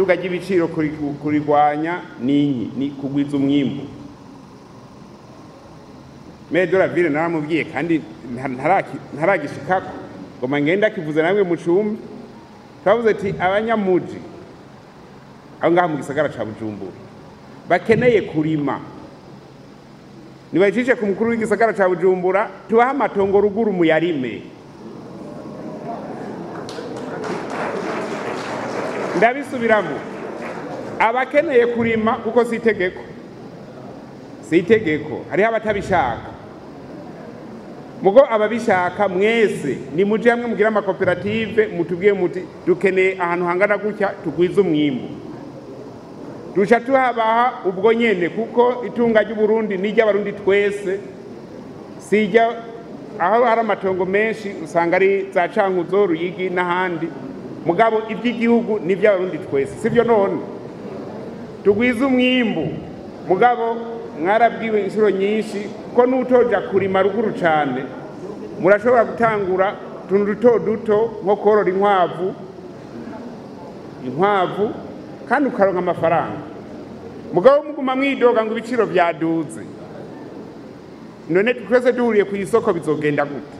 Iduga ry'ibiciro kurirwanya ninyi ni kugwiza umwimbu. Maire de la ville naramubwiye kandi ntaragishikako, ngoma ngenda kivuze namwe mucumbi. Twavuze ati abanyamuji aho ngaha mu gisagara ca Bujumbura bakeneye kurima, nibacishe ku mukuru w'igisagara ca Bujumbura tubahe amatongo ruguru muyarime. Ndabisubiramo, abakeneye kurima, kuko si itegeko, si itegeko, hariho abatabishaka. Mugo ababishaka mwese nimuje hamwe mugire amakoperative, mutubwiye muti dukeneye ahantu hangana gutya tugwize umwimbu, duca tuhabaha ubwo nyene, kuko itunga ry'Uburundi ni iry'Abarundi twese. Sijya aho hari amatongo menshi usanga ari za Cankuzo, Ruyigi n'ahandi, mugabo iby'igihugu ni iby'Abarundi twese, sibyo? None tugwize umwimbu. Mugabo mwarabwiwe inshuro nyinshi ko n'utoja kurima ruguru cane murashobora gutangura utuntu duto duto nko korora inkwavu, inkwavu kandi ukaronka amafaranga. Mugabo muguma mwidoga ngo ibiciro vyaduze, none twese duhuriye ku isoko bizogenda gute?